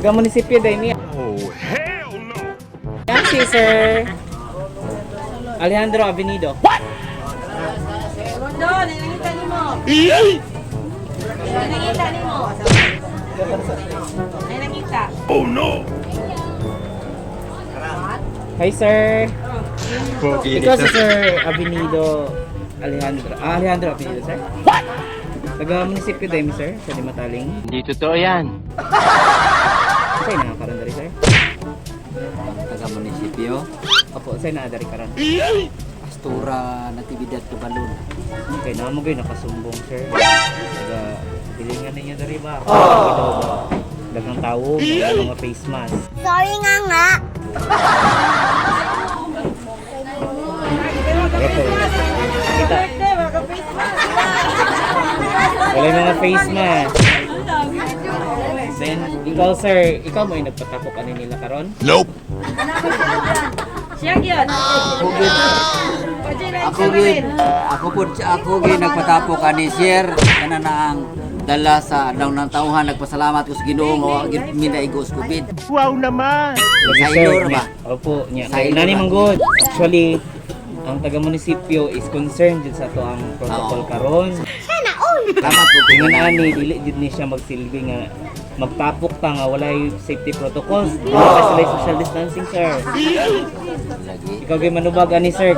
Taga munisipyo day niya. Oh, hell no! Yan si Sir Alejandro Avenido. Rondo, nangita ni mo. Nangita ni mo. Nangita. Oh no! Hi, sir. Ikaw si Sir Avenido Alejandro. Ah, Alejandro Avenido, sir? What? Taga munisipyo day mi, sir, sa Limataling. Hindi totoo yan. Sa'yo na karon diri, sir? Taga munisipyo, Opo, sa'yo na dari karon. Astura Natividad Cabalon. Okay, na mo gyud nakasumbong, sir. Taga bilingan ninyo diri ba? Oh. Ba? Daghang tawo, mga face mask. Sorry nga nga. Tara po. Kita. Birthday, mga face mask. Wala yung mga face mask. Then, ikaw sir, ikaw mo yung nagpatapok ani nila karon? Nope! Siya gyud. Ako gid, ako gid, ako pud, ako gid nagpatapok ani sir kana na ang dala sa adlaw ng tauhan. Nagpasalamat ko sa Ginoo nga wa gid mi naigos COVID. Wow naman! Lagi, Sa sir, inyo ba? Opo, niya. Sa Kay inyo nani ba? man good. Actually, ang taga munisipyo is concerned jud sa to ang protocol Oo. karon. Salamat po Ingon ani dili jud ni siya magsilbi nga magtapok ta nga walay safety protocols. Wala pa sila social distancing, sir. Lagi. Ikaw gyud manubag ani, sir.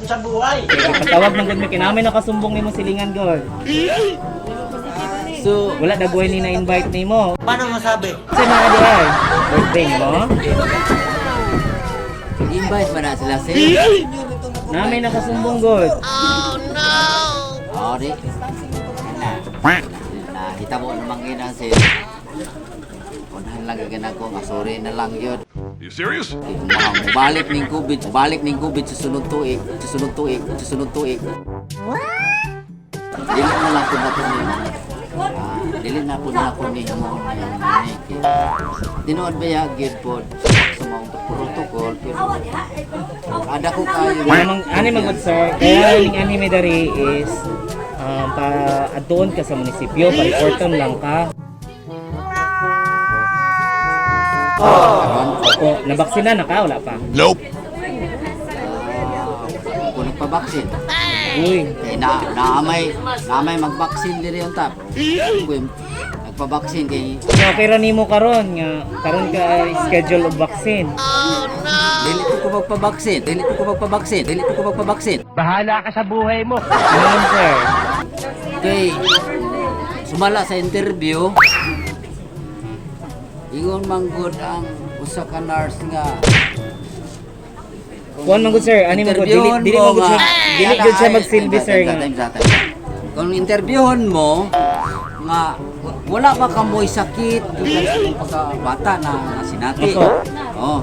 Sa buhay. Patawag man gud mi kay namin nakasumbong nimo silingan god. So, Wala dagway ni na invite nimo. Paano masabi? Sa mga di ay birthday mo? Invite ba na sila, sir? Namin nakasumbong god. Oh, di. Na. Nahitabo namang ina sir. Unahan lang gagana ko nga sorry na lang yun. You serious? Balik ning COVID, balik ning COVID sa sunod tuig, sa sunod tuig, sa sunod tuig. Dili na lang po na po ni. Ah, dili na po na ako ni mo ni. Tinuod ba ya gyud po sa maong protocol pero ada ko kayo. Ano ani man good, sir. Kaya ning ani mi dari is pa adtuon ka sa munisipyo, pa reporton lang ka. Karon Opo, nabaksina na ka wala pa? Nope! ko nagpabaksin. Uy, Kay na naamay naamay magbaksin diri ang tap. Ko nagpabaksin kay so okay ra nimo karon nga karon ka schedule og vaccine. Dili ko ko magpabaksin, dili ko ko magpabaksin, dili ko ko magpabaksin. Bahala ka sa buhay mo! Ano man, sir? Kay sumala sa interview, ingon manggod ang usa ka nurse nga Kuan man gud, sir, ani man gud dili interviewon dili mo man gud siya, nga- dili gud siya magsilbi, sir, nga. Time, time, time. Kung interviewon mo nga wala ba kamoy sakit gikan sa imong pagkabata na, na sinati. Opo. Oh.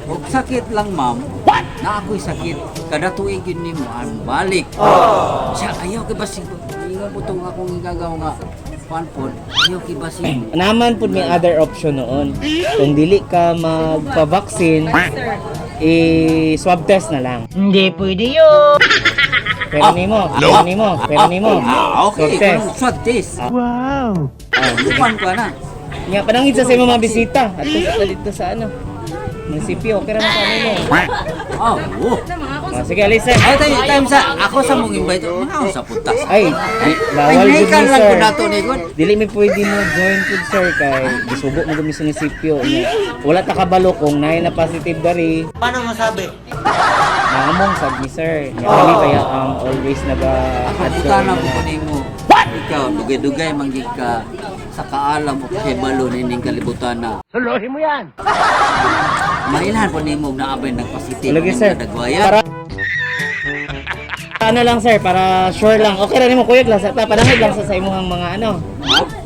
Og sakit lang, ma'am. Na ako'y sakit. Kada tuig yun nimo ang balik. Siya ayaw kay basig. Ingon po tong akong igagaw nga kuan pod. Ayaw kay basig. Naman pud may other option noon. Kung dili ka magpa-vaccine, i-swab test na lang. Hindi pwede yun! Pero nimo, pero nimo, pero nimo. Ah, okay. Swab test. Kung swab test. Wow! Ah, kuan ko na. Nga panangit sa imong mga bisita. At sa dito sa ano. Munisipyo, okay ra man sa mo. Oh, oh. Ah, sige, alis, sir. Ay, time, time sa ako sa mong invite. Mga sa putas. Ay, di, bawal Ay, gud kan ni lang sir. ko nato ni God. Dili mi pwede mo join pud, sir, kay gisugo mo gud mi sa munisipyo. Nya, wala ta kabalo kung naay na positive dari. Paano masabi? Naamong sad mi, sir. Nya kami kaya ang always naga Ako puta na ko nimo. Ikaw dugay-dugay manggig ka sa kaalam o kahibalo nining kalibutan na. Suluhin mo yan! Mailhan po nimo na abay nagpositive Lagi, ning sir. kadagwayan. Para ano lang, sir, para sure lang. Okay ra nimo kuyog lang sa ta, panangid lang sa imong mga ano.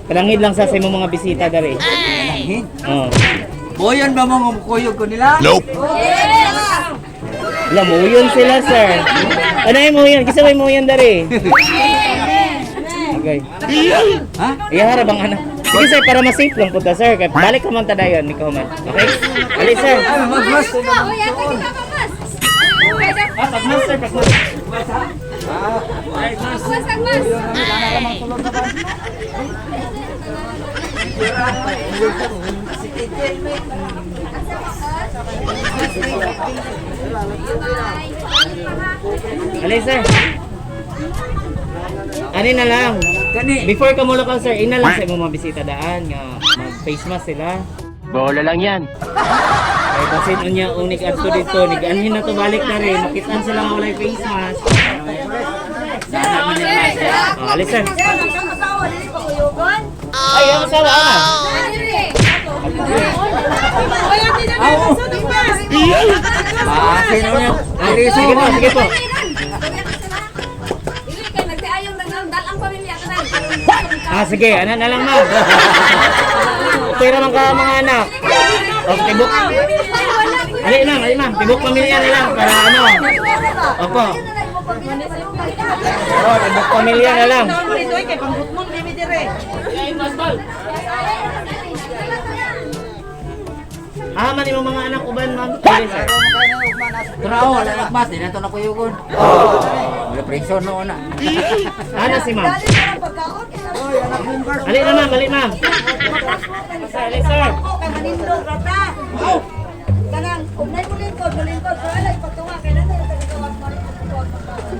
Panangid lang sa imong mga bisita dari. Panangin. Oh. Boyon ba mo nga mukuyog ko nila? Nope! Wala, muyon sila, sir. Ano yung muyon? Kisa may muyon dari? Okay. Ha? Iya, harap ang ano. Sige, sir, para ma-safe lang po ta, sir. Kaya balik ka man tadayon, ikaw man. Okay? Ali, sir. Ay, magmas. Ah, pagmas, sir, pagmas. Alay, sir. Ani na lang. Kani. Before ka mula ka, sir, ina lang sa imong mga bisita daan nga mag face mask sila. Bola lang yan. Kay basin unya unik adto dito, nig-anhin na to balik na rin, makitaan sila nga walay face mask. Oh, alis, sir. Ang asawa, dili pa kuyugon. Ay, ang asawa ah. Ay, ate na na, sa tupas. Ah, sino niya? Ah, sige po, sige po. Dili kay nagtiayong nang ang pamilya tanan. Ah, sige, ana na lang, ma'am. Okay ra man ka mga anak. Oh, tibok. Ali ma'am, ali ma'am, tibok pamilya na lang para ano. Opo. Oh, tibok pamilya na lang. Kay panggutmon mi dire. Ah, man imong mga anak uban, ma'am. Dili, sir. Trao, wala na mas, di na to nakuyugon. Wala prison noon na. Ana si ma'am. Dali na ang pagkaon. Ali na ma'am, ali ma'am. Sir, ali sir. Kay manindog rata. Kanang ugnay mo lingkod, mo lingkod pero alay pagtuwa kay nanay ang tagagawag mo rin pagtuwa pagkaon.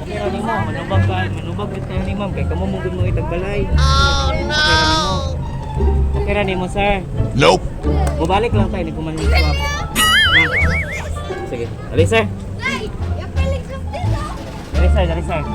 Pero ni mo, manubag ka, manubag gud tayo ni ma'am kay kamo mo gud mo itagbalay. Oh no. Okay ra nimo, sir. Nope. Mubalik lang tayo ni kumanhin sa Sige. Ali sir. Dali sir, dali sir.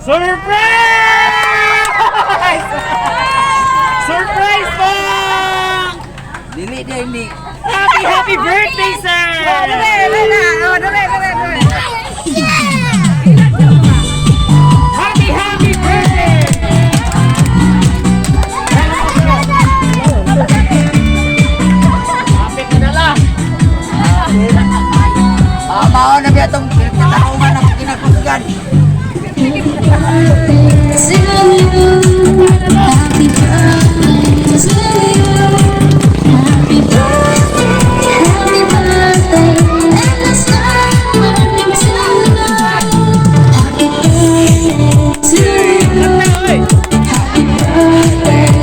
Surprise! Surprise po! Dili di hindi. Happy, happy birthday, sir! Dali na, oh, dali, dali, dali. Happy, happy birthday! Happy na lang! Mao na biya tong pinagkatarungan ang kinakusgan. Happy birthday to you. Happy birthday, happy birthday, and it's not to Happy birthday to you. Happy birthday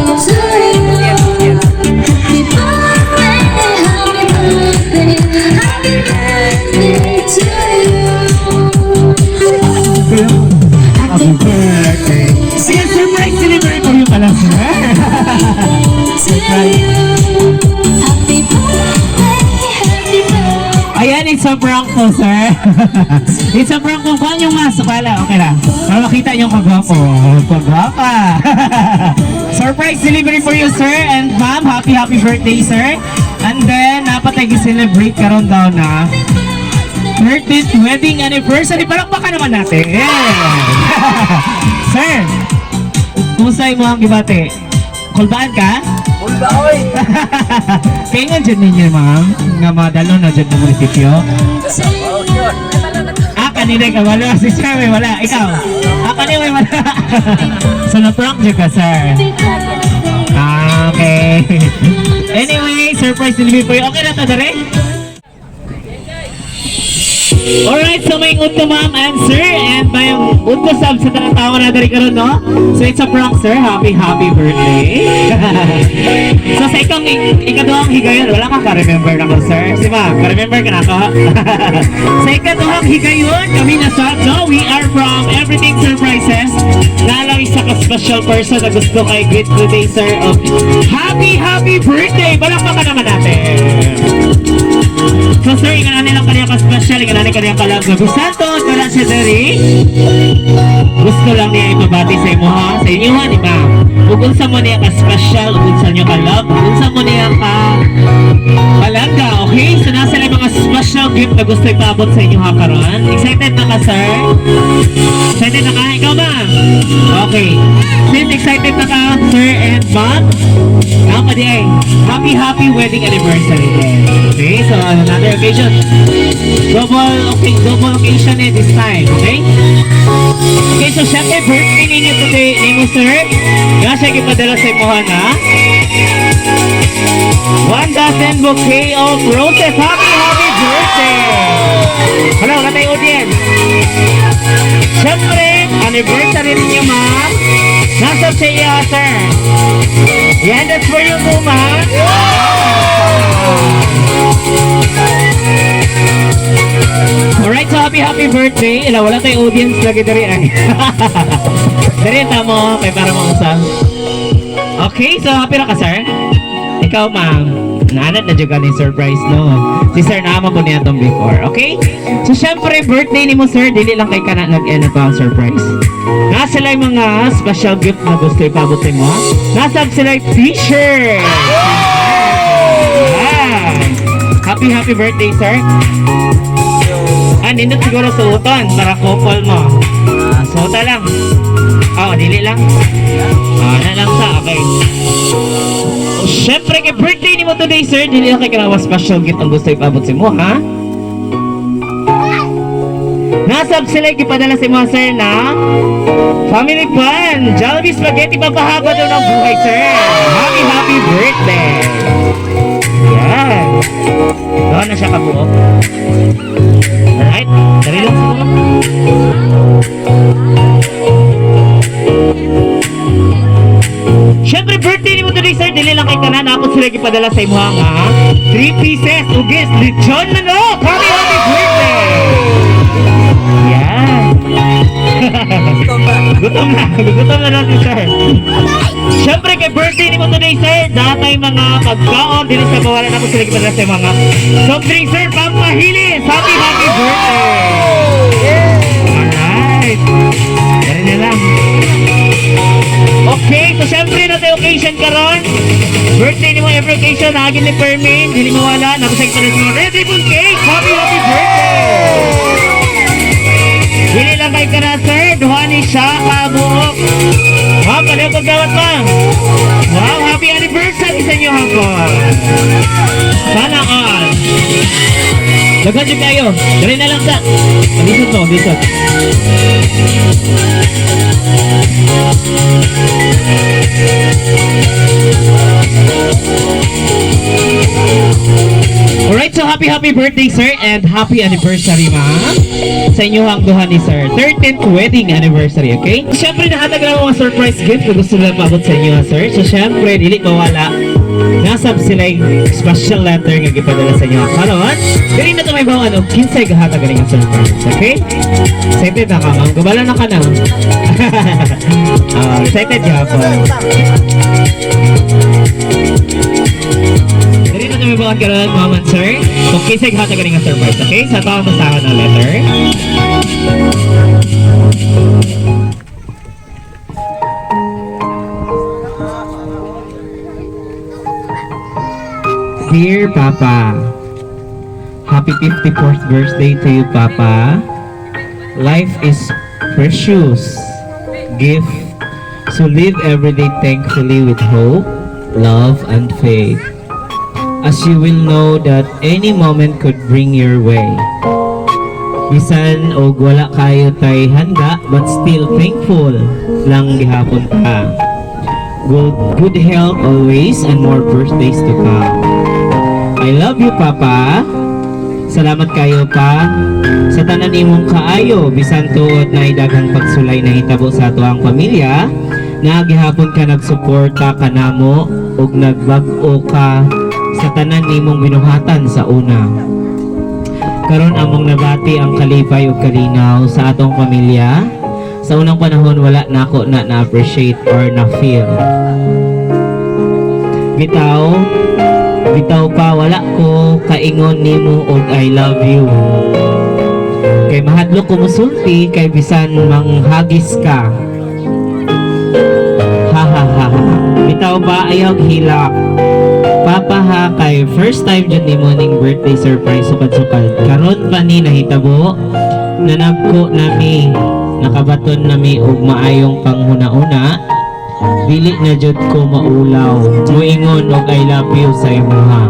to you. Happy birthday, happy birthday, happy birthday to you. Happy birthday Sige, surprise delivery for you pala, sir. to you. Happy birthday, happy birthday. Ayan, it's a prank po, sir. It's a prank po. Kuhan yung mask. Wala, okay lang. Para makita niyo kung kagwapo. Kagwapa. Surprise delivery for you, sir. And ma'am, happy, happy birthday, sir. And then, napatay celebrate karon daw na 13th wedding anniversary. Palakpakan naman natin. Sir, kumusta mo ang gibate? Kulbaan ka? Ulba oy. Kaya nga dyan ninyo, ma'am, nga madalo na dyan ng munisipyo. Ah, kanina ka, wala. Si sir, may wala. Ikaw. Ah, kanina may wala. So, na-prank dyan ka, sir. Ah, okay. Anyway, surprise delivery for you. Okay na to, dere? Alright, so may udto, ma'am and sir, and may udto sab sa tanang tao na diri karon, no? So it's a prank, sir. Happy, happy birthday. So sa ikang ikaduhang higayon, wala ka ka-remember na ko, sir. Si ma'am, ka-remember ka na ko? Sa ikaduhang higayon, kami na sa, no, we are from Everything Surprises. Nalang isa ka special person na gusto kay greet today, sir, of happy, happy birthday! Palakpakan naman natin. So sir, inganan nilang kaniya ka-special, inganan nilang kaniya ka-love. Gusto wala siya diri. Gusto lang niya ipabati sa imo ha, sa inyo ha, di ba? Ug unsa mo niya ka-special, ug unsa niyo ka-love, ug unsa mo niya ka palangga, okay? So nasa lang mga special gift na gusto ipaabot sa inyo ha karon. Excited na ka, sir? Excited na ka? Ikaw ba? Okay. Since excited na ka, sir and ma'am, ako di ay, happy happy wedding anniversary din. Okay, so another occasion. Double, okay, double occasion eh this time, okay? Okay, so syempre birthday ninyo today, nimo sir. Nga siya gipadala sa imuha na one dozen bouquet of roses. Happy, happy birthday! Hello, wala tayong audience. Syempre, anniversary ninyo, ma'am. Nasa sa iyo, sir. Yan, that's for you po, ma'am. Alright, so happy, happy birthday. Ila, wala tayong audience lagi diri ay. Diri tamo, kay para mausap. Okay, so happy ra ka, sir? Ikaw, ma'am. Naanad na jud ka ni surprise, no? Si sir naama ko niya tong before, okay? So, syempre, birthday ni mo, sir. Dili lang kay kana nag-ano pa ang surprise. Nasa sila yung mga special gift na gusto ipabot sa mo. Nasa sila yung t-shirt! Yan. Happy, happy birthday, sir. Ah, nindot siguro suoton para couple mo. Ah, suota lang. Oh, dili lang. Ah, na lang sa, okay. Oh, syempre, kay birthday ni mo today, sir. Dili lang kay kanawa special gift ang gusto ipabot sa mo, ha? Nasab sila yung gipadala sa imo, sir, na family fun. Jollibee Spaghetti, papahaba daw ng buhay, sir. Happy, happy birthday. Yan. Doon na siya kabuo. Alright, dali lang siguro. Siyempre, birthday ni mo today, sir. Dili lang kay tanan. Napot sila gipadala sa imo nga 3 pieces. Ugis, lechon manok. Happy, happy birthday! Yan. Gutom na. Gutom na natin, sir. Siyempre, kay birthday ni mo today, sir. Datay mga pagkaon. Dili sa mawala na po sila gipadala sa mga soft drink, sir. Pampahilis. Happy, happy birthday! Alright. Dali na lang. Okay, so syempre na tayo occasion karon. Birthday ni mo every occasion, nagin ni Permin, dili mawala, napasay pa rin mo red ribbon cake. Happy, happy birthday! Dili lang kay kana, sir, duha ni siya kabuok. Wow, paliw kong gawat pa. Wow, happy anniversary sa inyo hapon. Sana all. Daghan jud kayo. Dali na lang sa. Lisod mo, lisod. Alright, so happy happy birthday, sir, and happy anniversary, ma'am. Sa inyo ang duha ni sir. 13th wedding anniversary, okay? Siyempre, nahatag lang mga surprise gift na gusto nila paabot sa inyo, sir. So, siyempre, dili mawala. Nasab sila yung special letter nga gipadala sa inyo. Karon, dili na ito may bawan og kinsay gahatag galing ang surprise, okay? Excited na ka, ma'am? Gabala na ka na. Ah, excited gihapon. Dili na ito may bawan karon, ma'am and sir. Kung kinsay gahatag galing ang surprise, okay? Sa tawag mo sa akin ang letter. Dear Papa, happy 54th birthday to you, Papa. Life is precious gift, so live every day thankfully with hope, love, and faith. As you will know that any moment could bring your way. Bisan og wala kayo tay handa, but still thankful lang gihapon ka. Good, good health always and more birthdays to come. I love you, Papa. Salamat kayo pa sa tanan nimong kaayo bisan tuod na daghang pagsulay na hitabo sa atoang pamilya, na gihapon ka nagsuporta kanamo ug nagbag-o ka sa tanan nimong binuhatan sa una. Karon among nabati ang kalipay ug kalinaw sa atong pamilya. Sa unang panahon, wala nako na na-appreciate or na-feel. Bitaw, bitaw pa, wala ko kaingon nimo og "I love you." Kay mahadlok ko musulti kay bisan manghagis ka. Ha ha ha ha. Bitaw ba, ayaw hilak. Papa ha, kay first time jud nimo ning birthday surprise sukad-sukad. Karon pa ni nahitabo nanagko nami, nakabaton nami og maayong panghuna-una, dili na jud ko maulaw muingon og "I love you" sa imuha.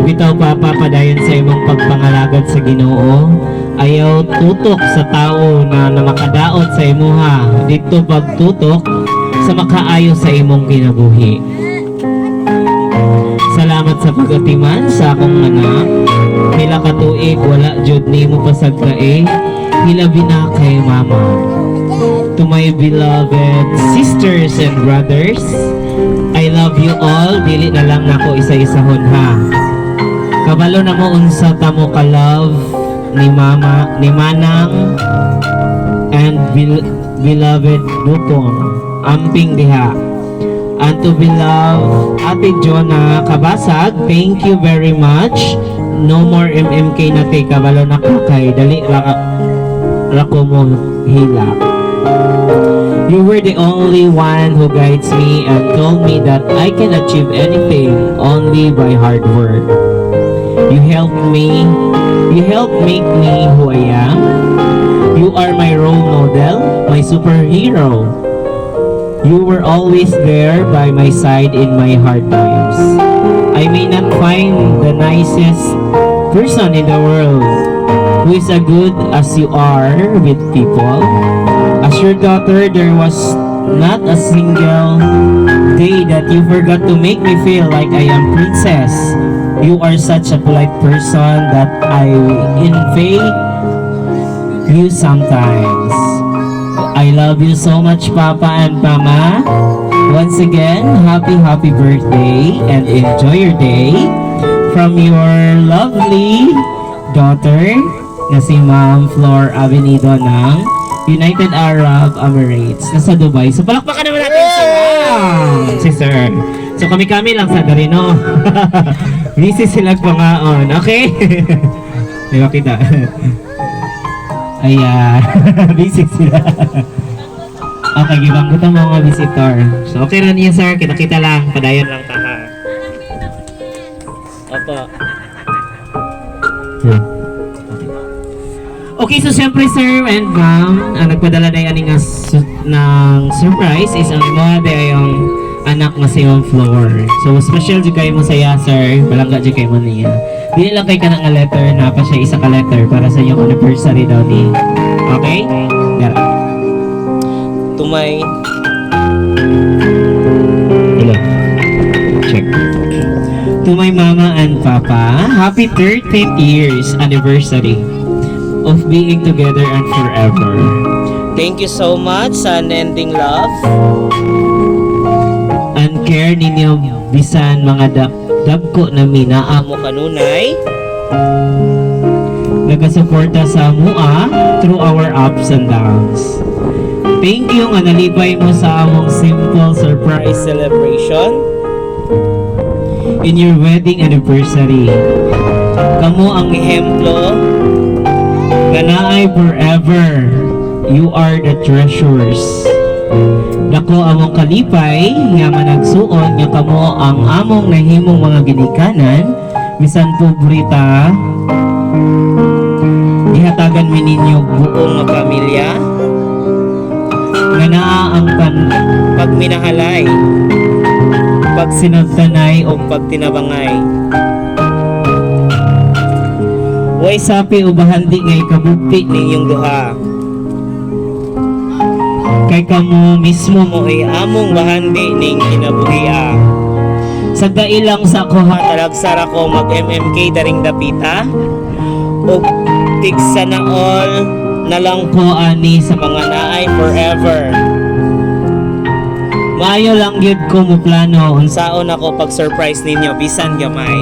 Bitaw, Papa, padayon sa imong pagpangalagad sa Ginoo. Ayaw tutok sa tao na makadaot sa imuha. Dito pagtutok sa makaayo sa imong kinabuhi. Salamat sa pagatiman sa akong anak. Pila ka tuig wala jud nimo pasagkae. Hilabi na kay Mama. To my beloved sisters and brothers, I love you all. Dili na lang nako isa-isahon ha. Kabalo na mo unsa ta mo ka love ni Mama, ni Manang, and beloved Dupong. Amping diha. And to beloved Ate Jonah Kabasag, thank you very much. No more MMK na te, kabalo na ka kay dali ra ra ko mo hilak. You were the only one who guides me and told me that I can achieve anything only by hard work. You helped me. You helped make me who I am. You are my role model, my superhero. You were always there by my side in my hard times. I may not find the nicest person in the world who is as good as you are with people. As your daughter, there was not a single day that you forgot to make me feel like I am princess. You are such a polite person that I envy you sometimes. I love you so much, Papa and Mama. Once again, happy, happy birthday and enjoy your day from your lovely daughter na si Ma'am Flor Avenido ng United Arab Emirates. Nasa Dubai. So palakpakan naman natin si Ma'am, si Sir. So kami-kami lang sa dari, no? Busy sila pangaon. Okay? Di ba kita? Ayan. Busy sila. Okay, gibang ko mga visitor. So, okay ra niya, sir. Kita-kita lang. Padayon lang ta, ha. Opo. Okay, so siyempre, sir and ma'am, ang nagpadala na ani nga ng surprise is ang imo di yung anak nga si Ma'am Flor. So special jud kayo mo saya, sir. Palangga jud kayo mo niya. Dili lang kay kana nga letter na pa siya isa ka letter para sa inyong anniversary daw ni. Okay? Dara. To my Hello. Check. To my mama and papa, happy 13th years anniversary of being together and forever. Thank you so much sa unending love and care ninyo bisan mga dabko na minaamo kanunay nagasuporta sa mua through our ups and downs. Thank you nga nalipay mo sa among simple surprise celebration in your wedding anniversary. Kamo ang ehemplo nga naay forever. You are the treasures. Dako among kalipay nga managsuon nga kamo ang among nahimong mga ginikanan bisan pobre ta, gihatagan mi ninyo buong nga pamilya nga naa ang pagminahalay, pagsinabtanay o pagtinabangay. Way sapi o bahandi nga ikabugti ninyong duha. Kay kamo mismo mo ay among bahandi ning kinabuhia. Sagdai lang sa kuha talagsara ko mag MMK daring dapita. Ug tigsa na all na lang ko ani sa mga naay forever. Maayo lang gyud ko mo plano unsaon ako pag surprise ninyo bisan gamay.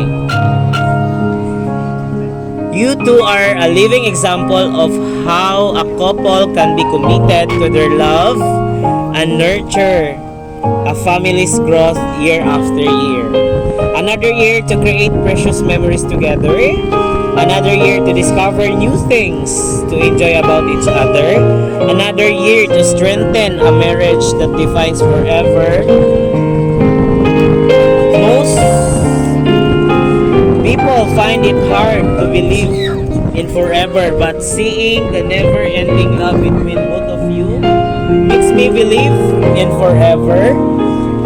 You two are a living example of how a couple can be committed to their love and nurture a family's growth year after year. Another year to create precious memories together. Another year to discover new things to enjoy about each other. Another year to strengthen a marriage that defines forever. Most people find it hard to believe in forever, but seeing the never-ending love between both of you makes me believe in forever.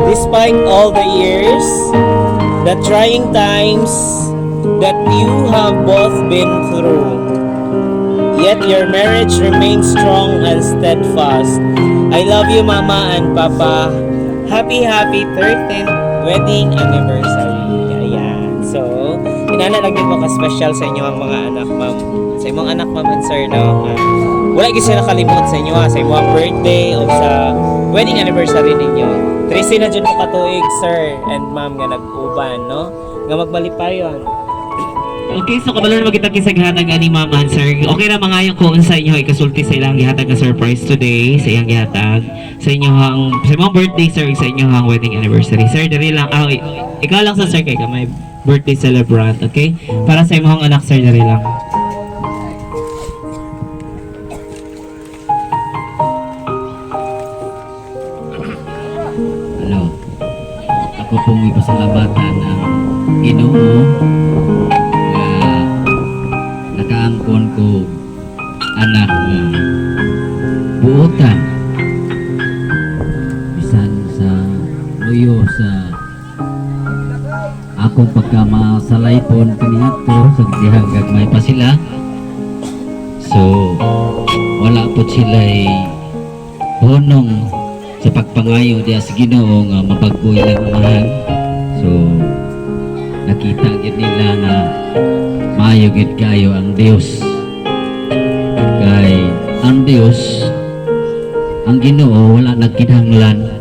Despite all the years, the trying times that you have both been through. Yet your marriage remains strong and steadfast. I love you, Mama and Papa. Happy, happy 13th wedding anniversary. Ayan. So, inana lang din mo ka-special sa inyo ang mga anak, ma'am. Sa imong anak, ma'am and sir, no? Ah, wala gyud sila kalimot sa inyo, ha, sa imong birthday o sa wedding anniversary ninyo. 13 na jud mo katuig, sir and ma'am, nga nag-uban, no? Nga magmalipayon. Okay, so kabalo na magkita kisag hatag ani ma'am and sir. Okay ra mga ko unsa inyo ikasulti sa ilang gihatag na surprise today sa iyang gihatag sa inyo ang sa imong birthday, sir, ug sa inyo ang wedding anniversary. Sir, diri lang ah, ikaw lang sa sir kay ka may birthday celebrant, okay? Para sa imong anak, sir, diri lang. Hello. Ako pong ipasalamatan ang Ginoo nga nakaangkon ko anak nga buotan bisan sa luyo sa akong pagkamasalaypon kaniadto sa dihang gagmay pa sila, so wala po sila'y hunong sa pagpangayo diya sa Ginoo nga mabag-o ilang amahan. So nakita gid nila nga maayo gid kaayo ang Dios. Kay ang Dios, ang Ginoo, wala nagkinahanglan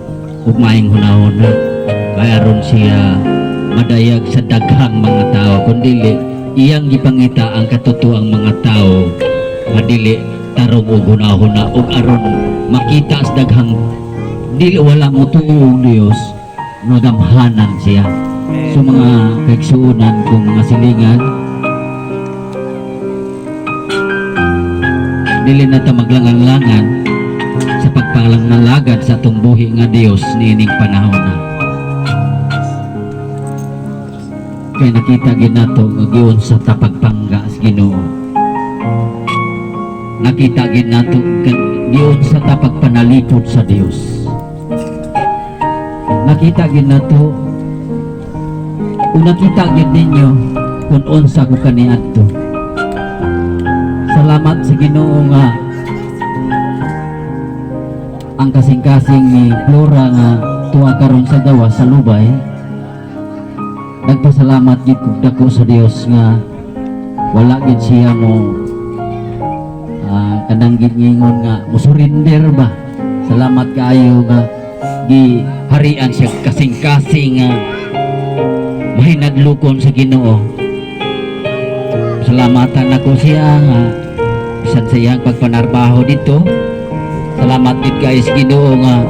ug maayong hunahuna kay aron siya madayag sa daghang mga tao, kun dili iyang gipangita ang katotoang mga tao nga dili tarong og hunahuna ug aron makita sa daghang dili wala mo tuo og Dios nga gamhanan siya. So mga kaigsuonan kong mga silingan, dili na ta maglangan-langan sa pagpalangalagad sa atong buhi nga Dios niining panahon na. Kay nakita ginato nga giunsa ta pagpangga sa Ginoo. Nakita gid nato giunsa ta pagpanalipod sa Dios. Nakita gid nato kung nakita gid ninyo kung unsa ko kaniadto. Salamat sa Ginoo nga ang kasing-kasing ni Flora nga tuwa karon sa gawas sa lubay. Nagpasalamat gid kog dako sa Dios nga wala gid siya mo kanang gingingon nga musurrender ba. Salamat kaayo nga giharian siya kasing-kasing nga mahinadlokon sa Ginoo. Salamatan nako siya nga bisan sa iyang pagpanarbaho dito. Salamat gid kaayo sa Ginoo nga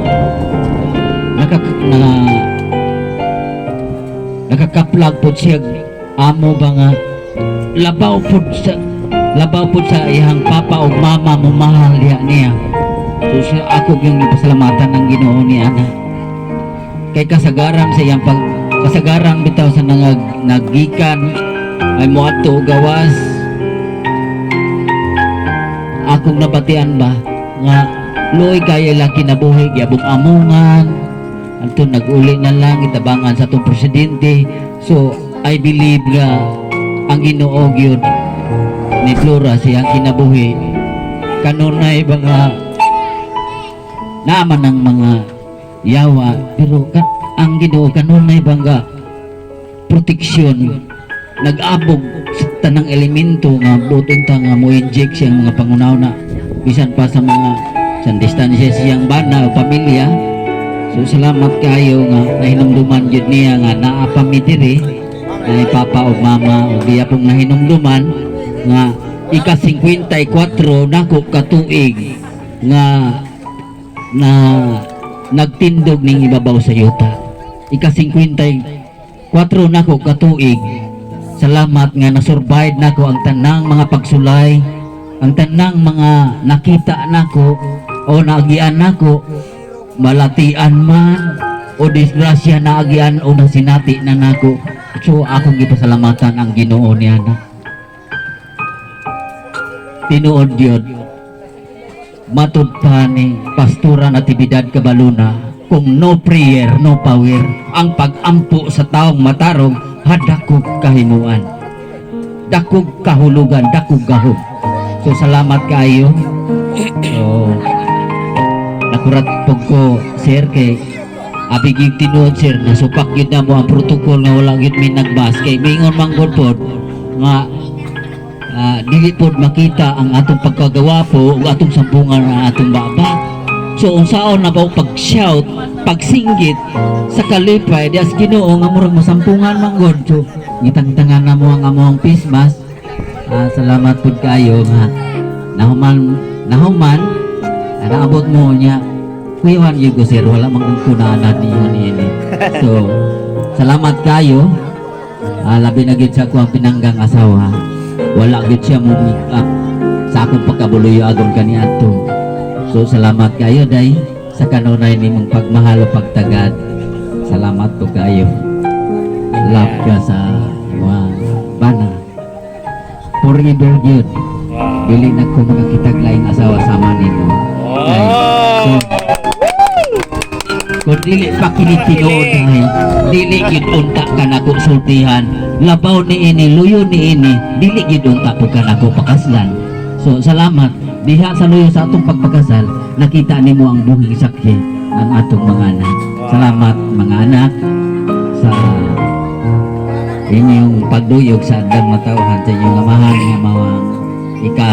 nakakaplag pod siya amo ba nga labaw pod sa iyang papa o mama mo mahal diha niya. So siya, ako yung ipasalamatan ng Ginoo ni ana kay kasagaran sa iyang pag kasagaran bitaw sa nangag nagikan ay moadto og gawas, akong nabatian ba nga luoy kaya lang kinabuhi, giabong amungan anto nag-uli na lang itabangan sa atong presidente. So I believe nga ang Ginoo gyud ni Flora siyang kinabuhi kanunay ba nga naaman ng mga yawa, pero ang Ginoo kanunay ba nga proteksyon, nag-abog sa tanang elemento nga buot unta nga mo inject siyang mga pangunaw-na bisan pa sa mga sa distansya siyang bana o pamilya. So salamat kayo nga nahinumduman jud niya nga naa pa mi diri na papa o mama, o iya pong nahinumduman nga ika 54 nako katuig nga na nagtindog ning ibabaw sa yuta. Ika 54 nako katuig. Salamat nga na-survive nako ang tanang mga pagsulay, ang tanang mga nakita nako o naagian nako, malatian man o disgrasya, naagian o nasinati na nako. So akong gipasalamatan ang Ginoo niya na tinuod yun. Matud pa ni Pastora Natividad Cabaluna, kung no prayer, no power. Ang pag-ampo sa taong matarong hadakog kahimuan, dakog kahulugan, dakog gahom. So salamat kaayo. So nakurat pug ko, sir, kay abi gyud tinuod, sir, nasupak gyud na mo ang protocol nga wala gyud mi nagbas kay mingon man gud pod nga dili pod makita ang atong pagkagawapo ug atong sampungan ang atong baba. So unsaon na ba pag-shout, pagsinggit sa kalipay di as Ginoo nga murag masampungan man gud. So gitangtangan na mo ang among face mask. Salamat pud kayo nga nahuman nahuman naabot mo niya. Kuyawan gyud ko, sir, wala man kong kunana niyo niini. So salamat kayo. Labi na gyud sa ako ang pinanggang asawa. Wala gyud siya mo make up sa akong pagkabuluyo agon kaniadto. So salamat kayo, day, sa kanunay nimong pagmahal o pagtagad. Salamat po kayo. Love ka sa mga bana. Forever gyud. Dili na ko makakitag laing asawa sama nimo. Ay, so, kung dili pa kini tinuod ay dili gyud unta ka nako sultihan. Labaw ni ini, luyo ni ini, dili gyud unta po ka nako pakaslan. So salamat diha sa luyo sa atong pagpakasal, nakita nimo ang buhing saksi, ang atong mga anak. Salamat, mga anak, sa inyong pagduyog sa andang matawhan sa inyong amahan nga mga ika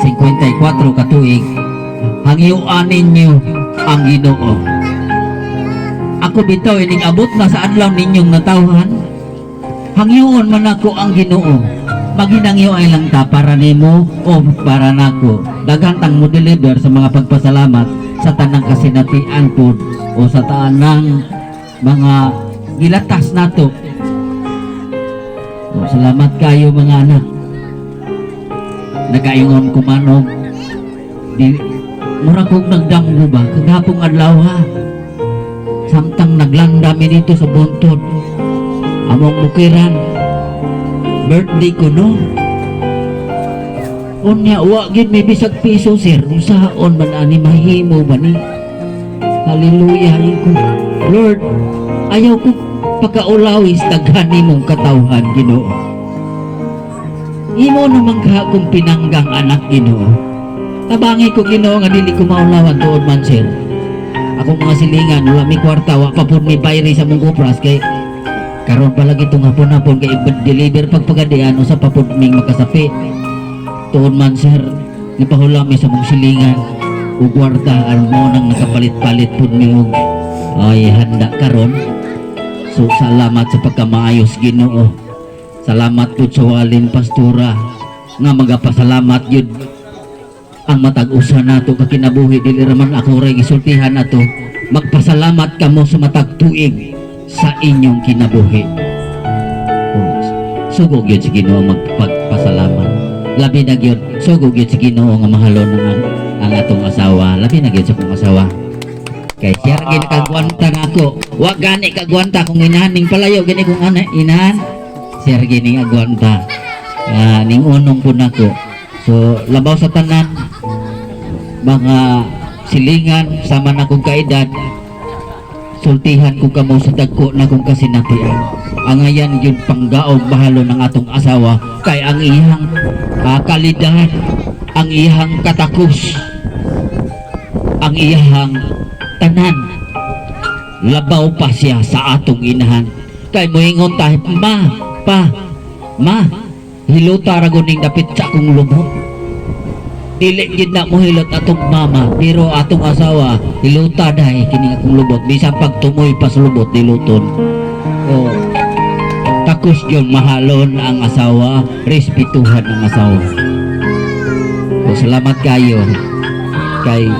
54 katuig. Hangyuan ninyo ang Ginoo. Ako bitaw, ining abot na sa adlaw ninyong natawhan, hangyoon man ako ang Ginoo. Maghinangyo ay lang ta para nimo o para nako. Daghan tang mo deliver sa mga pagpasalamat sa tanang kasinatian pod o sa tanang mga gilatas nato. O, salamat kayo, mga anak. Nagaingon ko man og di mura kog nagdamgo ba kagapong adlaw ha, samtang naglanda mi dito sa buntod among bukiran. Birthday ko, no? Unya wa gyud may bisag piso, sir. Unsaon man ani, mahimo ba ni? Hallelujah ko, Lord. Ayaw ko pagkaulawis daghan nimong katawhan, Ginoo. Imo naman ka akong pinanggang anak, Ginoo. Tabangi ko, Ginoo, nga dili ko maulawan. Tuod man, sir, akong mga silingan wala mi kwarta, wa pa pud mi bayri sa mong kupras kay karon pa lagi itong hapon-hapon kay i-deliver pagpagadian, usa pa pud ming makasapi. Tuod man, sir, gipahula mi sa mong silingan ug kwarta aron mo nang nakapalit-palit pud mi og ay handa karon. So salamat sa pagkamaayos, Ginoo. Salamat pud sa walin pastora nga magapasalamat yun ang matag usa nato ka kinabuhi. Dili raman ako ray gisultihan nato. Magpasalamat kamo sa matag tuig sa inyong kinabuhi. Oh, sugo gyud si Ginoo magpagpasalamat. Labi na gyud sugo gyud si Ginoo nga mahalon ang atong asawa, labi na gyud sa akong asawa kay siya ra gyud nakagwanta nako. Wa gani kagwanta kung inahan ning palayo gani kung ana inahan, siya ra gyud ning agwanta. Ning unong po nako. So labaw sa tanan, mga silingan sama na kong kaedad, sultihan ko kamo sa dagko na kong kasinatian. Angayan yun panggaog bahalo ng atong asawa kay ang iyang kalidad, ang iyang katakos, ang iyang tanan, labaw pa siya sa atong inahan. Kay moingon ta, "Ma, pa, ma, hilota ra guning dapit sa akong lubot." Dili gid na mohilot atong mama, pero atong asawa, "Hilota dahi kini akong lubot." Bisan pag tumoy pa sa lubot, diluton. O takos yung mahalon ang asawa, respetuhan ang asawa. O salamat kayo kay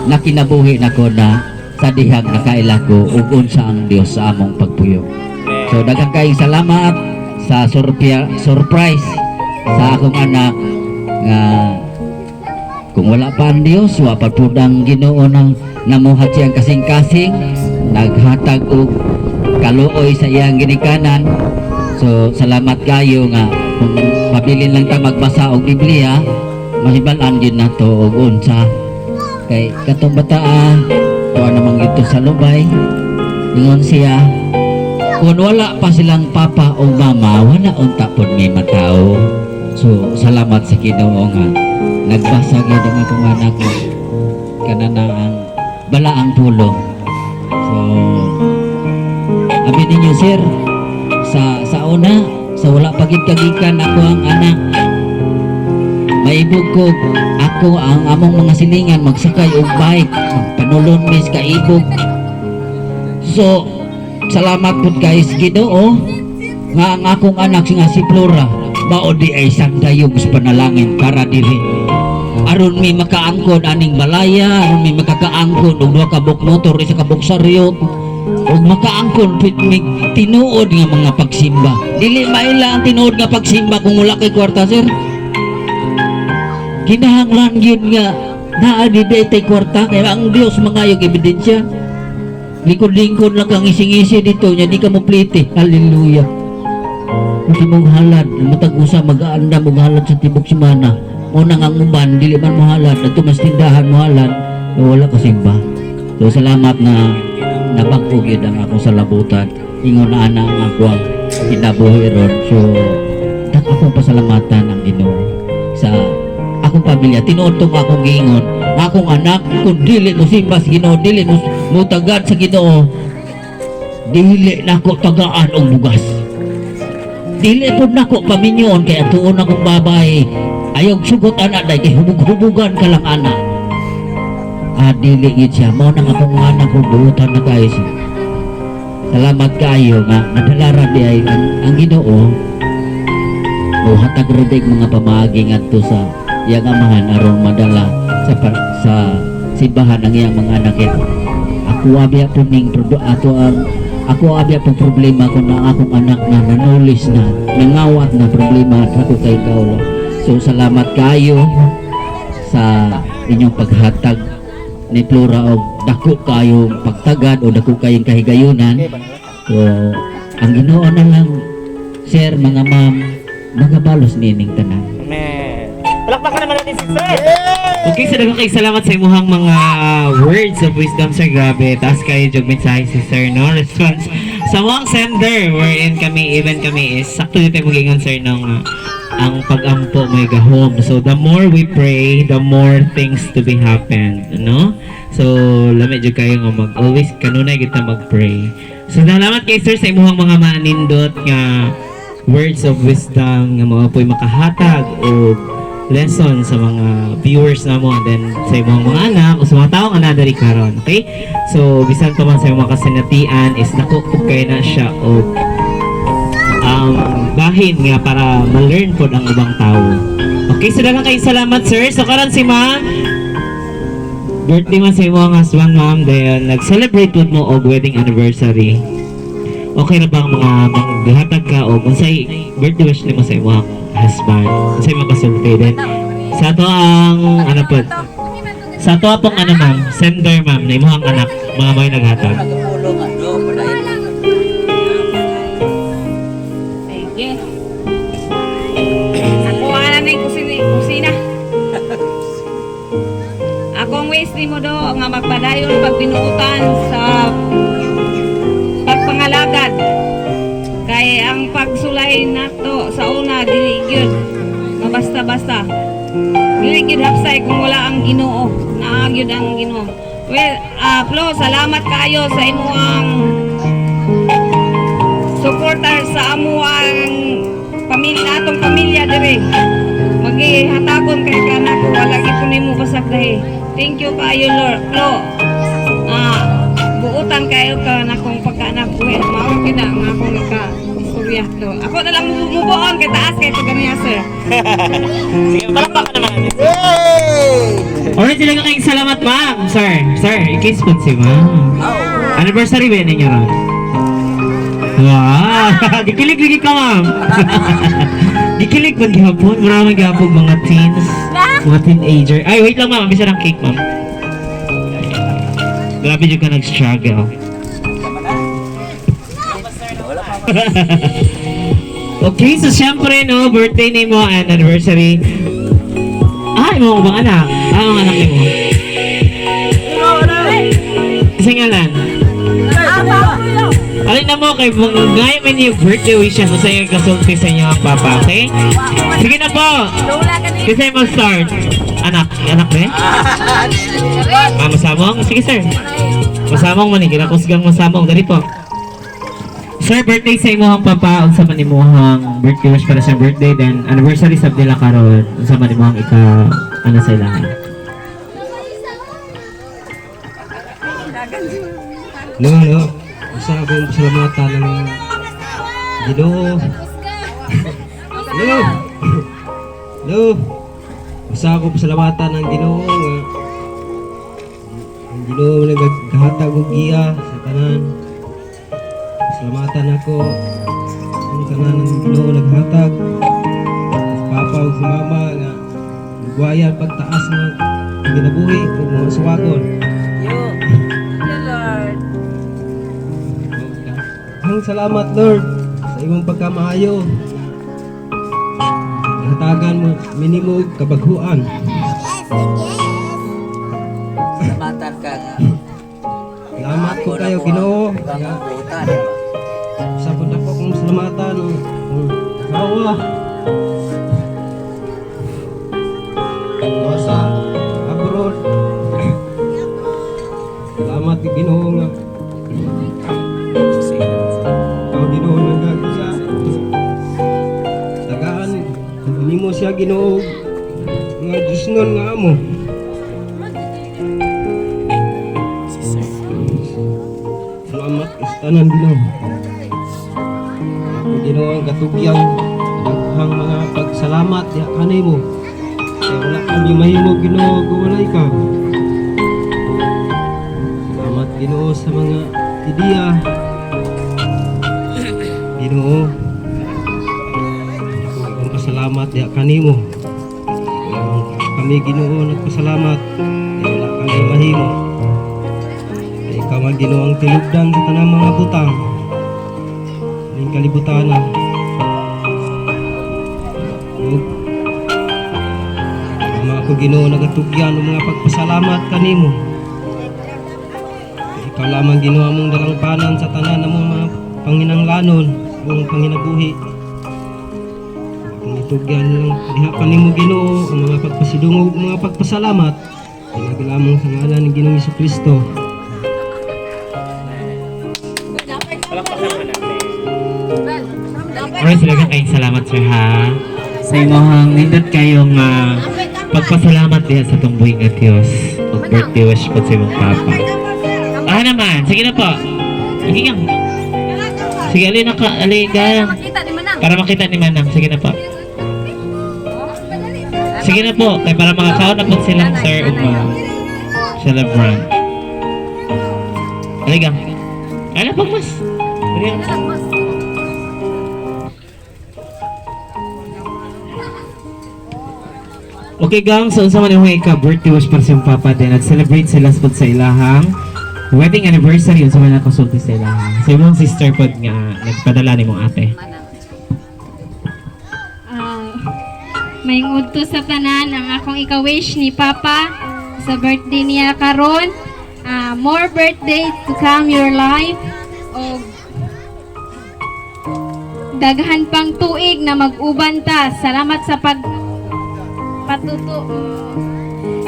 nakinabuhi nako na sa dihang nakaila ko ug unsa ang Dios sa among pagpuyo. So daghang kayong salamat sa surprise sa akong anak nga kung wala pa ang Dios, wa pa pud ang Ginoo nang namuhat siyang kasing-kasing, naghatag og kaluoy sa iyang ginikanan. So salamat kayo nga kung mabilin lang ta magbasa og Biblia, mahibal-an din nato og unsa kay katong bataa tuwa namang ito sa lubay. Ingon siya, kung wala pa silang papa o mama, wala unta pod may matao. So salamat sa Ginoo nga nagbasa gyud ang akong anak ko kana na ang balaang pulong. So abi ninyo, sir, sa una, sa wala pa gid kagikan ako ang anak, maibog ko ako ang among mga silingan magsakay og bike, panulon mis kaibog. So salamat pud guys Ginoo nga ang akong anak nga si Flora mao di ay sandayog sa panalangin para diri aron mi makaangkon aning balaya, aron mi makakaangkon og duha ka buok motor, isa ka buok saryot, ug makaangkon pit mi tinuod nga mga pagsimba. Dili maila ang tinuod nga pagsimba kung wala kay kwarta, sir. Kinahanglan gyud nga naa di tay kwarta kay ang Dios mangayog ebidensya. Lingkod-lingkod lang kang ising-isi dito nya di ka mo plite. Hallelujah. Hindi mong halad, matag usa mag-aandam og halad sa tibok semana. Mo nang ang uban dili man mo halad, adto mas tindahan mo halad, wala ka simba. So salamat na nabag-o gyud ang akong salabutan. Ingon na ana ang ako ang kinabuhi ron. So dak akong pasalamatan ang Ginoo sa akong pamilya. Tinuod tong akong giingon, ang akong anak kung dili mo simba sa Ginoo, dili mo mutagad sa Ginoo, dili nako tagaan og bugas. Dili pud nako paminyon kay atuon akong babay. Ayaw sugot ana day kay hubog-hubugan ka lang ana. Ah, dili gid siya. Mao nang akong anak ko buutan na kayo siya. Salamat kaayo nga nadala di ay ang Ginoo o hatag ra day mga pamaagi ngadto sa iyang amahan aron madala sa simbahan ang iyang mga anak. Ako abya po ning ato ang ako abya po problema kung ang akong anak na nanulis na nangawat na problema at ako kay kaulo. So salamat kayo sa inyong paghatag ni Flora og dako kayo pagtagad o dako kayong kahigayunan. So ang Ginoo na lang, sir, mga ma'am, magabalos nining tanan. Amen. Palakpakan naman natin si sir. Okay, so daghang kay salamat sa imuhang mga words of wisdom, sir. Grabe. Taas kayo jug mensahe si sir, no? Response. Sa mga sender, wherein kami, even kami is, sakto dito yung magingon, sir, nung ang pag-ampo may gahom. So, the more we pray, the more things to be happened, no? So, lami jud kayo nga mag always kanunay kita mag-pray. So, salamat kay sir sa imuhang mga manindot nga words of wisdom nga mga po'y makahatag o lesson sa mga viewers namo and then sa imong mga anak o sa mga tao nga nadari karon, okay? So bisan pa man sa imong mga kasinatian is dako pud kay na siya og bahin nga para ma-learn pod ang ubang tao. Okay, so daghang kay salamat, sir. So karon si ma'am, birthday man sa imong husband, ma'am, then nag-celebrate pud mo og wedding anniversary. Okay na bang mga maghatag ka o unsay birthday wish nimo sa imong husband? Unsay makasulti then sa ato ang ano po sa ato pong ano, ma'am, sender, ma'am, na imong anak mga may naghatag. Nagapulong ano, padayon. Sige. Ako ana na yung kusina. Kusina. Akong wish nimo do nga magpadayon pagbinuutan sa pagpangalagad. Kay ang pagsulay nato sa una dili gyud mabasta-basta. Dili gyud hapsay kung wala ang Ginoo. Naa gyud ang Ginoo. Well, Flo, salamat kaayo sa imuang nagsuportar sa amuang pamilya, atong pamilya dire. Magihatagon kay ka nako, wala gyud ko nimo basag dahi. Thank you kaayo, Lord. Lo. Buutan kayo ka na kong pagkaanak buhi. Mao gyud na ang akong ika istorya to. Ako na lang mubuon kay taas kay ganiya, sir. Sige, palakpakan naman natin. Alright, sila kayong salamat, ma'am. Sir, sir, i-kiss po si ma'am. Anniversary ba ninyo ron? Wow! Gikilig lagi ka, ma'am. Gikilig man gihapon. Marami gihapon mga teens, mga teenager. Ay, wait lang, ma'am. Bisa ng cake, ma'am. Grabe jud ka nag-struggle. Okay, so syempre, no, birthday ni mo and anniversary. Ah, imo bang anak? Ah, ang anak nimo. Kasi nga lang. Alin na mo kay mga ngay man yung birthday wishes sa inyo kasulti sa inyo ang papa, okay? Sige na po. Kasi mo start. Anak, anak ba? Ah, masamong? Sige, sir. Masamong man eh. Kinakusgang masamong. Dali po. Sir, birthday sa imong papa, unsa man imong birthday wish para sa birthday, then anniversary sab nila karon, unsa man imong ika ano sa ilang. No, no. Usa akong pasalamatan ng Ginoo. No. No. Usa akong pasalamatan ng Ginoo nga ang Ginoo naghahatag og giya sa tanan. Pasalamatan ako ang tanan ng Ginoo naghatag sa papa ug sa mama nga nagwayan pagtaas ng kinabuhi ug mga suwagon. Lord. Ang salamat, Lord, sa imong pagkamaayo. Hatagan mo minimo og kabaghuan. Salamatan ka nga. Salamat ko kayo, Ginoo. Ikaw ang buutan. Sa pud ako kong salamatan ang asawa. Wa sa abroad. Salamat Ginoo nga ikaw, Ginoo, nagagisa. Tagaan nimo siya, Ginoo, nga Diyos nun nga amo. Salamat sa tanan, Ginoo. Ako, Ginoo, ang katugyang daghang mga pagsalamat diha kanimo. Kay wala kami mahimo, Ginoo, kung wala ikaw. Salamat, Ginoo, sa mga ideya. Ginoo, akong pasalamat diha kanimo. Kami, Ginoo, nagpasalamat. Kay wala kami mahimo. Kay ikaw ang Ginoo ang tilubdan sa tanang mga butang. Ning kalibutan na. Ug ang mga ko, Ginoo, nagatugyan ng mga pagpasalamat kanimo. Kay ikaw lamang, Ginoo, among dalangpanan sa tanan among mga panginanglanon ug panginabuhi. Ang itugyan lang diha kanimo, Ginoo, ang mga pagpasidungog, mga pagpasalamat. Pinaagi lamang sa ngalan ni Ginoong Kristo. Palakpakan naman natin. Alright, sila kayong salamat, sir, ha. Sa imong nindot kayong pagpasalamat diha sa tungbuhi nga Dios. Ug birthday wish po sa imong papa. Ah naman, sige na po. Sige nga. Sige, alin na ka, alin ka. Makita ni Manang. Para makita ni Manang. Sige na po. Sige na po, kay para makakaon na po silang sir ug ma'am. Celebrant. Halika. Ano pang mas? Halika. Okay gang, so unsa man imong ika birthday wish para sa imong papa din, nag-celebrate sila pod sa ilahang wedding anniversary, unsa man ang kasulti sa ilahang. Sa imong sister pod nga nagpadala nimong ate. Ah, may udto sa tanan ang akong ika-wish ni Papa sa birthday niya karon. More birthday to come your life og daghan pang tuig na mag-uban ta. Salamat sa pag patuto.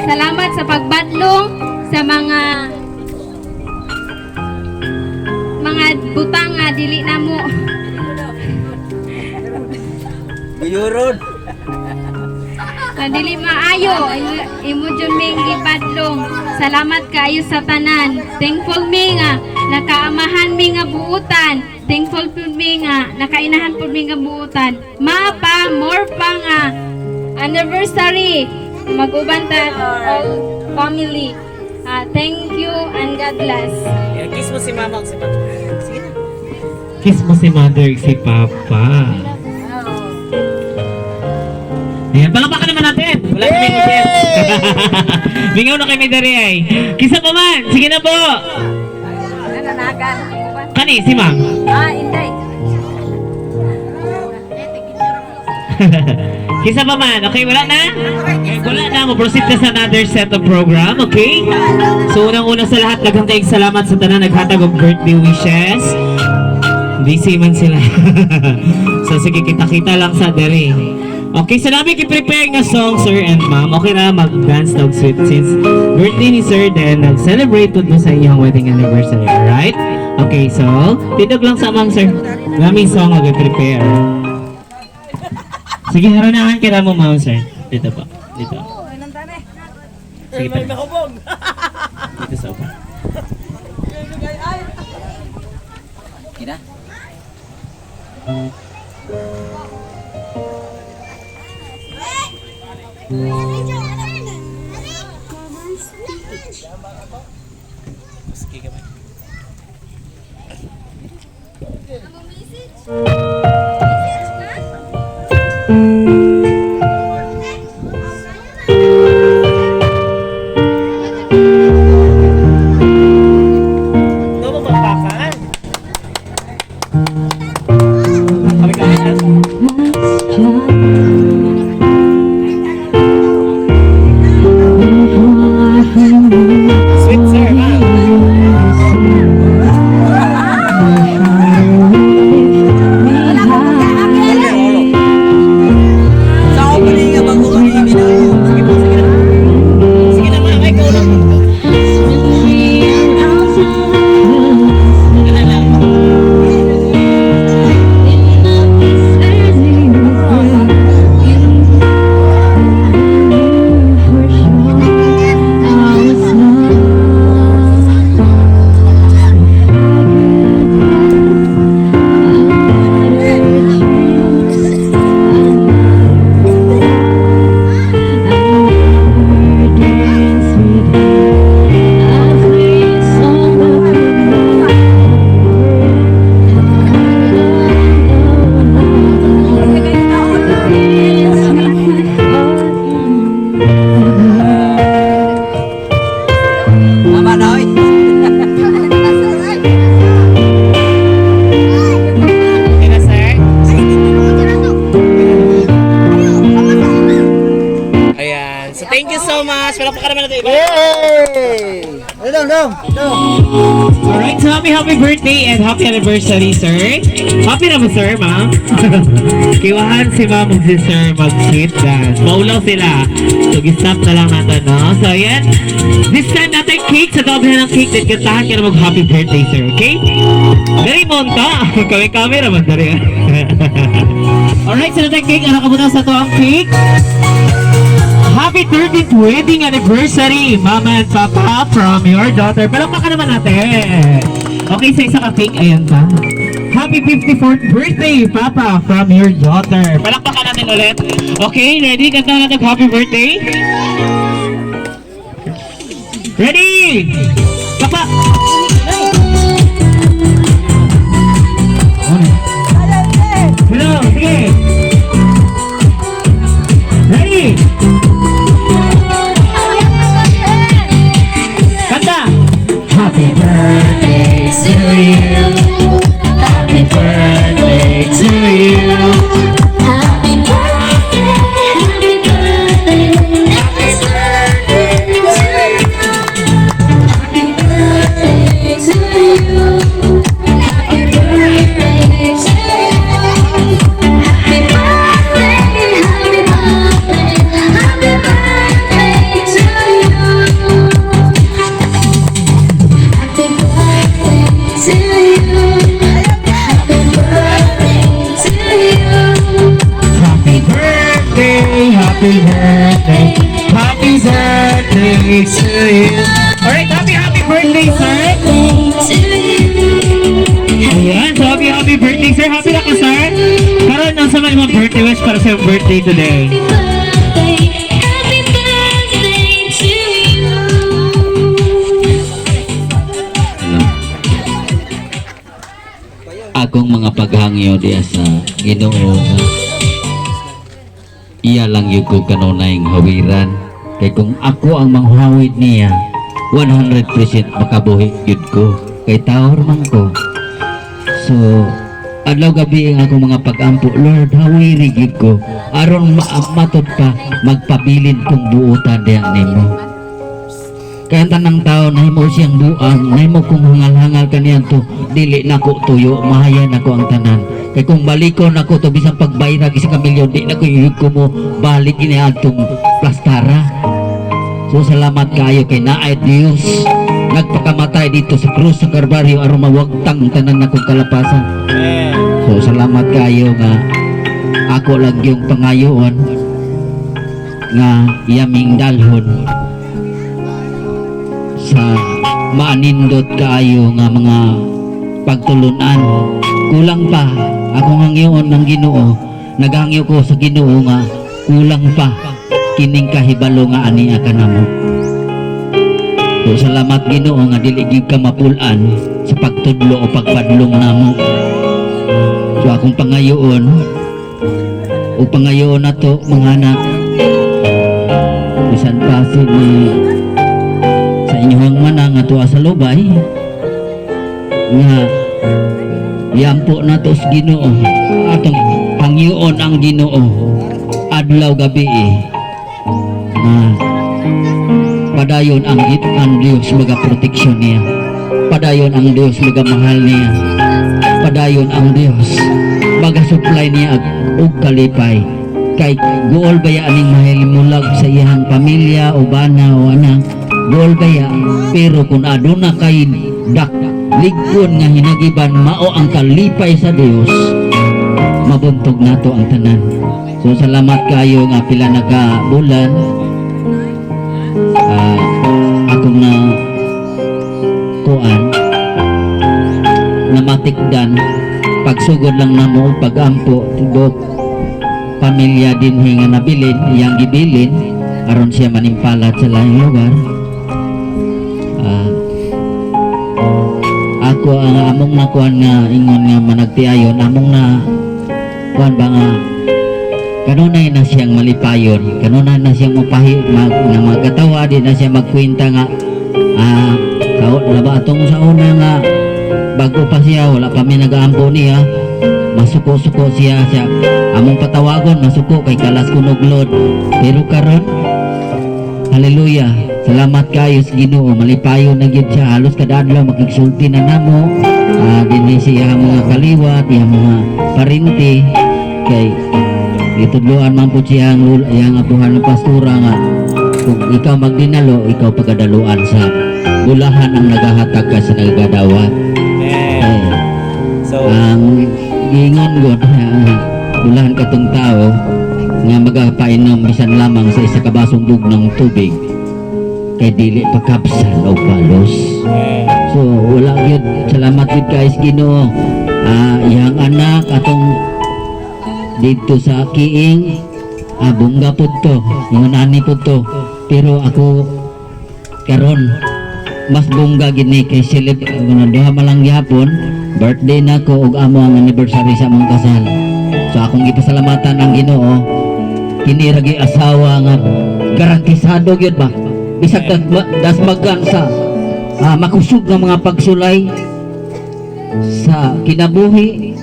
Salamat sa pagbatlong sa mga butang nga dili namo Guyuron. Sa dili maayo, imo jud ming gipadlong. Salamat kaayo sa tanan. Thankful mi nga nakaamahan mi nga buutan. Thankful pud mi nga nakainahan pud mi nga buutan. Ma pa, more pa nga anniversary. Mag-uban ta all family. Ah, thank you and God bless. Ayan, kiss mo si mama o si papa. Sige na. Kiss mo si mother, si papa. Ayan, palakpakan naman natin. Wala na may audience. Mingaw na kami dari ay. Kisa pa man. Sige na po. Nananagan. Kani, si ma'am. Ah, inday. Kisa pa man. Okay, wala na? Okay, wala na. Mo-proceed na sa another set of program, okay? So, unang-una sa lahat, daghang kayong salamat sa tanan naghatag og birthday wishes. Busy man sila. So, sige, kita-kita lang sa dere. Okay, so namin ki-prepare nga song, sir and ma'am. Okay na, mag-dance dog sweet since birthday ni sir, then nag-celebrate po mo sa inyong wedding anniversary, alright? Okay, so, tindog lang sa ma'am, sir. Naming song nga prepare. Sige, harunahan ka na mo, ma'am, sir. Dito po. Dito. Sige, pa. Dito sa upa. Kina? Sige, gamay. Ito mo magpakan. Kami kami na. Sweet sir, ma'am. Sa ako pa rin nga bago kami minayo. Sige po, sige na. Sige na, ma'am. Ay, ikaw lang. Ano lang? Tama na, oy. Okay na, sir? Ayan. So, thank you so much. Palakpakan naman natin. Yay! Dong, dong, dong. Alright, so happy, happy birthday and happy anniversary, sir. Happy na ba, sir, ma'am? Kiwahan si ma'am ug si sir mag-sweet dance. Maulaw sila. So, gi-stop na lang natin, no? So, ayan. This time natin cake. Sa doble ng cake, then kantahan ka na mag-happy birthday, sir, okay? Dali mo ta. Kami-kami naman, dali. Alright, so natin cake. Ano ka muna sa to ang cake? Happy 13th wedding anniversary, Mama and Papa, from your daughter. Palakpakan naman natin. Okay, sa isa ka cake, ayan pa. Happy 54th birthday, Papa, from your daughter. Palakpakan natin ulit. Okay, ready? Kanta natin happy birthday. Ready? Papa! Hello, sige. Ready? Kanta! Happy birthday to you. Happy birthday to you. Happy birthday, happy birthday, happy birthday to you. Happy birthday to you. Happy birthday to you. Happy To you. Alright, happy, happy birthday, sir. To you. Ayan, so happy, happy birthday, sir. Happy na ka, sir? Karon, unsa man imong birthday wish para sa iyong birthday today? Happy birthday, happy birthday to you. Ano? Akong mga paghangyo diya sa Ginoo nga iya lang gyud ko kanunay hawiran, kay kung ako ang manghawid niya, 100% makabuhi gyud ko kay tawor man ko. So adlaw gabi ang akong mga pag-ampo, "Lord, hawiri gyud ko aron matud pa magpabilin kong buotan diya nimo." Kaya ang tanang tao nahimo siyang buang, nahimo kong hangal-hangal kaniya to, dili nako tuyo, mahaya nako ang tanan. Kay kung balikon nako to, bisan pagbayra 1 ka milyon, di nako yun ko mo balik ini adtong plastara. So salamat kaayo kay naay Dios nagpakamatay dito sa krus sa Kalbaryo aron mawagtang ang tanan nakong kalapasan. So salamat kaayo nga ako lang yung pangayoon nga yaming dalhon sa maanindot kaayo nga mga pagtulunan. Kulang pa akong hangyoon ng Ginoo, naghangyo ko sa Ginoo nga kulang pa kining kahibalo nga ani kanamo. So salamat, Ginoo, nga dili gyud ka mapul-an sa pagtudlo o pagpadlong namo. So akong pangayoon o pangayoon nato, mga anak, bisan pa si ni sa inyong manang nga tuwa sa lubay, nga yampo nato sa Ginoo, atong pangyoon ang Ginoo adlaw gabi eh, nga padayon ang Dios maga proteksyon niya, padayon ang Dios magamahal niya, padayon ang Dios maga-supply niya og kalipay. Kay guol baya aning mahimulag sa iyang pamilya o bana o anak, guol baya, pero kung aduna kay dak liggon nga hinagiban, mao ang kalipay sa Dios, mabuntog nato ang tanan. So salamat kayo nga pila na ka bulan akong na kuan na matikdan, pagsugod lang namo pagampo, tibok pamilya dinhi nga nabilin iyang gibilin aron siya manimpalat sa laing lugar. Ako ang among nakuan nga ingon nga managtiayon, among na kuan ba nga kanunay na siyang malipayon, kanunay na siyang mupahi mag, nga magkatawa, di na siya magkwenta nga sa laba atong sa una nga bago pa siya, wala pa mi nagaampo niya, masuko-suko siya siya among patawagon, masuko kay kalas kunog load. Pero karon, hallelujah, salamat kayo sa Ginoo, malipayon na gyud siya, halos kada adlaw makigsulti na namo dinhi siya mga kaliwat, iyang mga parinti, kay gitudloan man po siya ang iyang apuhan ng pastura nga kung ikaw magdinalo, ikaw pagadaluan sa bulahan ang nagahatag ka sa nagagadawat. Eh, So, ang giingon god, bulahan katong tao nga magapainom bisan lamang sa 1 ka basong bugnaw tubig kay dili pakapsan o balos. So wala gyud, salamat gyud guys Ginoo. Iyang anak atong dito sa Kiing, bongga pud to, ingon ani pud to, pero ako karon mas bongga gini kay silip duha man lang gihapon birthday nako ug amo ang anniversary sa among kasal. So akong gipasalamatan ang Ginoo, kini ra gyud asawa nga garantisado gyud ba, bisag dasmagan sa makusog nga mga pagsulay sa kinabuhi,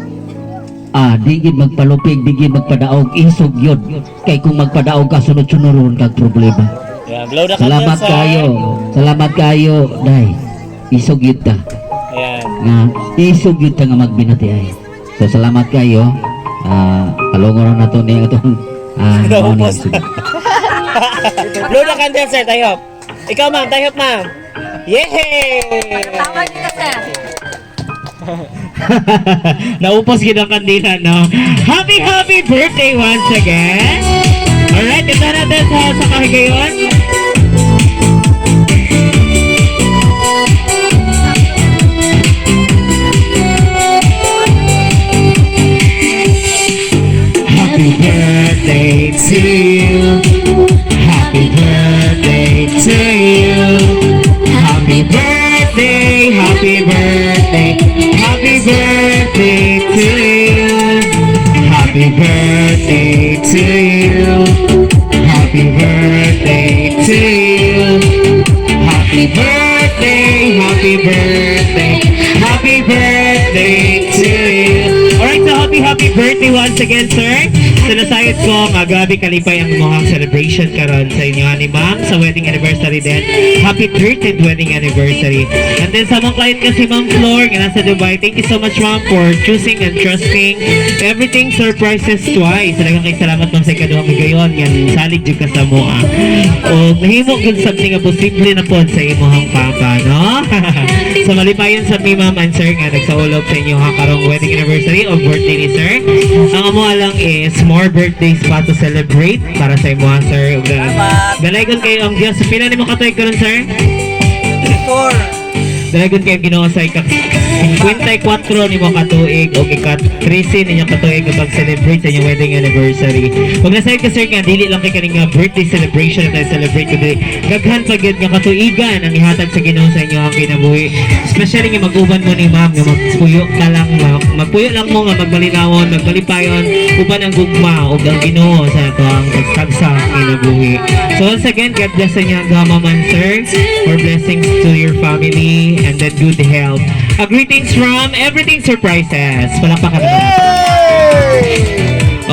di gid magpalupig, di gid magpadaog, isog yun. Kay kung magpadaog ka, sunod-sunoron kag problema. Yeah, blow the candle, Salamat sir. kayo. Salamat kayo, day. Isog yun ta. Ayan. Nga isog yun ta nga magbinati ay. So salamat kayo. Palungon na to ni atong mao ni Naupos. Blow the candle, sir. Tayhop. Ikaw, ma'am. Tayhop, ma'am. Yay! Tawag kita, sir. Naupos gid ang kandila, no? Happy, happy birthday once again! Alright, ito natin sa kahigayon. Happy birthday to you. Happy birthday to you. Happy birthday, happy birthday, happy birthday to you. Alright, so happy, happy birthday once again, sir. So nasayod ko nga grabe kalipay ang mga celebration karon sa inyo ni ma'am sa wedding anniversary din. Happy 30th wedding anniversary. And then sa among client kasi, Ma'am Flor, nga nasa Dubai. Thank you so much, ma'am, for choosing and trusting Everything Surprises twice. Daghang kay salamat, ma'am, sa ikaduhang higayon nga salig jud ka sa moa. O nahimo gyud something nga posible na pod sa imong papa, no? So malipayon sa mi, ma'am and sir, nga nagsaulog sa inyo karong wedding anniversary o birthday ni sir. Ang amo lang is more birthdays pa to celebrate para sa imo, sir. Ug Salamat. dalaygon kayo ang Dios. Pila nimo katuig karon, sir? Four. Dalaygon kayo Ginoo sa ika 54 nimo katuig o ika 13 ninyo katuig nga pag-celebrate sa inyong wedding anniversary. Kung nasayod ka, sir, nga dili lang kay kaning nga birthday celebration na celebrate kundi daghan pa gyud nga katuigan ang ihatag sa Ginoo sa inyo ang kinabuhi. Especially nga mag-uban mo ni ma'am nga magpuyo ka lang magpuyo lang mo nga magmalinawon, magmalipayon uban ang gugma ug ang Ginoo sa ato ang pagtagsa kinabuhi. So once again, God bless sa inyo ang gama man, sir. More blessings to your family and then good health. Greetings from Everything Surprises. Palakpakan naman.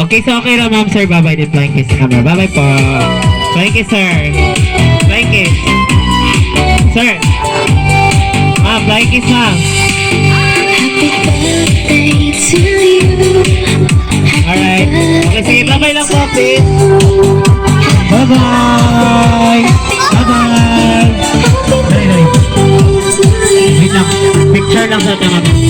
Okay, so okay ra, ma'am, sir. Bye-bye din. Flying kiss sa camera. Bye-bye po. Flying kiss, sir. Flying kiss. Sir. Ma'am, flying kiss, ma'am. Happy birthday to you. Alright. Okay, sige. Bye-bye lang po, please. Bye-bye. Bye-bye. Dali, dali. Wait lang. Picture lang sa ma'am.